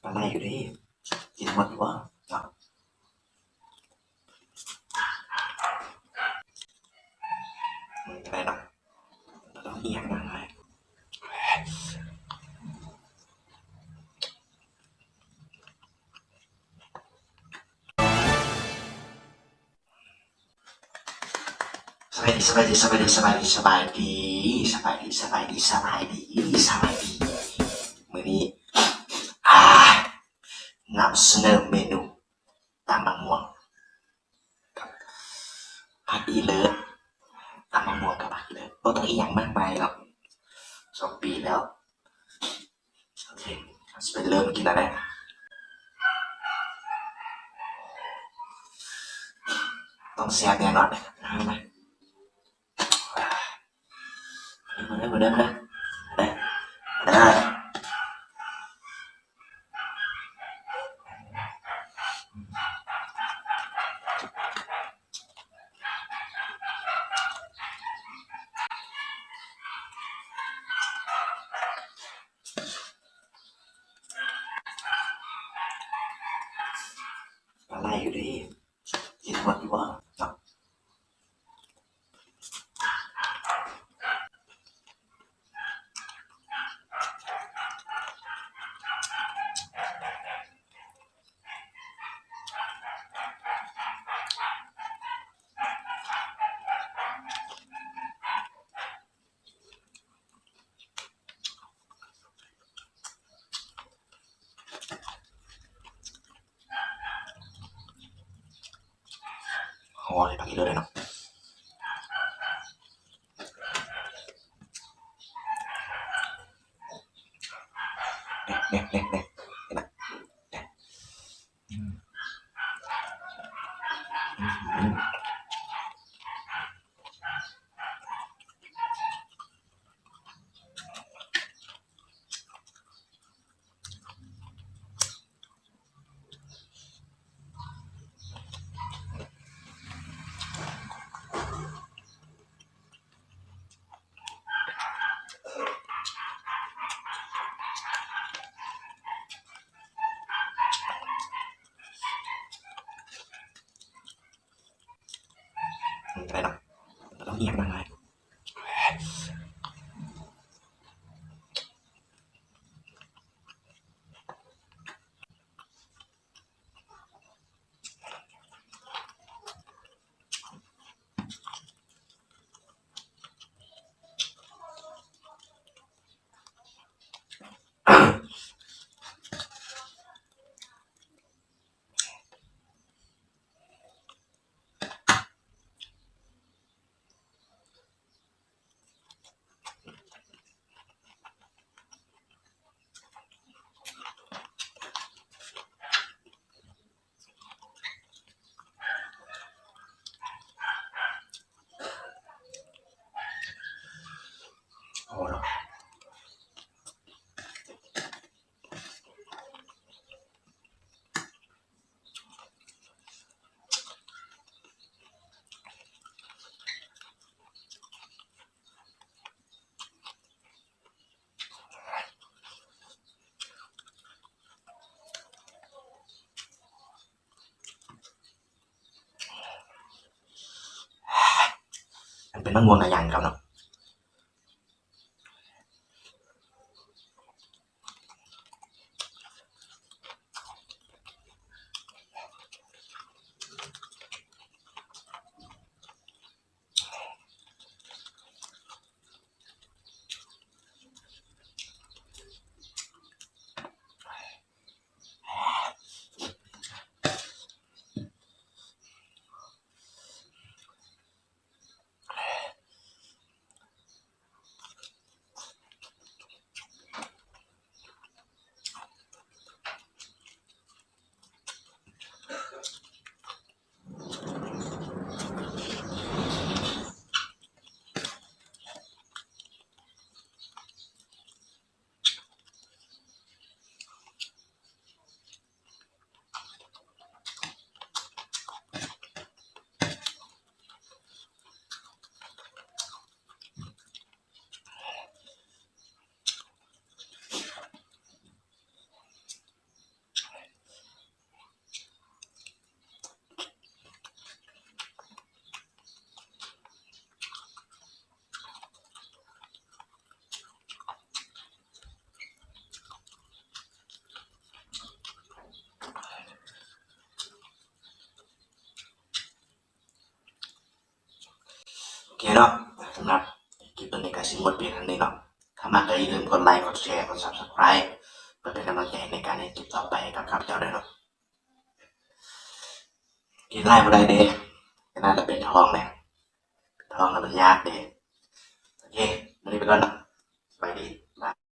ປາໄຫຼຢູ່ເດ້ ກິນໝົດຢູ່ບໍ່ເນາະ? ອືມ ກໍໄດ້ດອກ ບໍ່ຕ້ອງອີ່ຫຍັງມາກມາຍ. ສະບາຍດີ ສະບາຍດີ ສະບາຍດີ ສະບາຍດີ ມື້ນີ້ ອ່າ ນຳສະເໜີເມນູຕຳບັກມ່ວງກັບຜັກອີເລີດ ຕຳບັກມ່ວງກັບຜັກອີເລີດ ບໍ່ຕ້ອງອີ່ຫຍັງມາກມາຍດອກ ສອງປີແລ້ວ. ໂອເຄ ເຮົາຊິໄປເລີ່ມກິນແລ້ວເດ້ ຕ້ອງແຊບແນ່ນອນ ມາ ມາ ມາເດີ ມາເດີ ມາເດີ ມາເດີ ມາເດີ. ປາໄຫຼຢູ່ເດ້ ກິນໝົດຢູ່ບໍ່ເນາະ? ໂອ້ຍ ຜັກອີເລີດເນາະ ເນ ເນ ເນ ເນ ເນ ເນ ອືມ ອືມ. ໄດ້ເນາະ ບໍ່ຕ້ອງຫຽບມາກຫຼາຍ. ໂອ້ ເນາະ. ມັນເປັນມະມ່ວງຫຼາຍຢ່າງເນາະ. ໂ ເຄເນາະ ສຳລັບຄລິບໂຕນີ້ກໍຊິໝົດພຽງເທົ່ານີ້ເນາະ. ຖ້າມັກກໍຢ່າລືມກົດໄລ ກົດແຊ ກົດ Subscribe ເພື່ອເປັນກຳລັງໃຈໃນການເຮັດຄລິບຕໍ່ໄປໃຫ້ກັບຂ້າພະເຈົ້າເດີເນາະ. ກິນຫຼາຍບໍ່ໄດ້ເດ້ ຂະໜາດລະເປັນທ້ອງແຫຼະ ເປັນທ້ອງລະມັນຍາກເດ້. ໂອເຄ ມື້ນີ້ໄປກ່ອນເນາະ ສະບາຍດີ ບາຍ.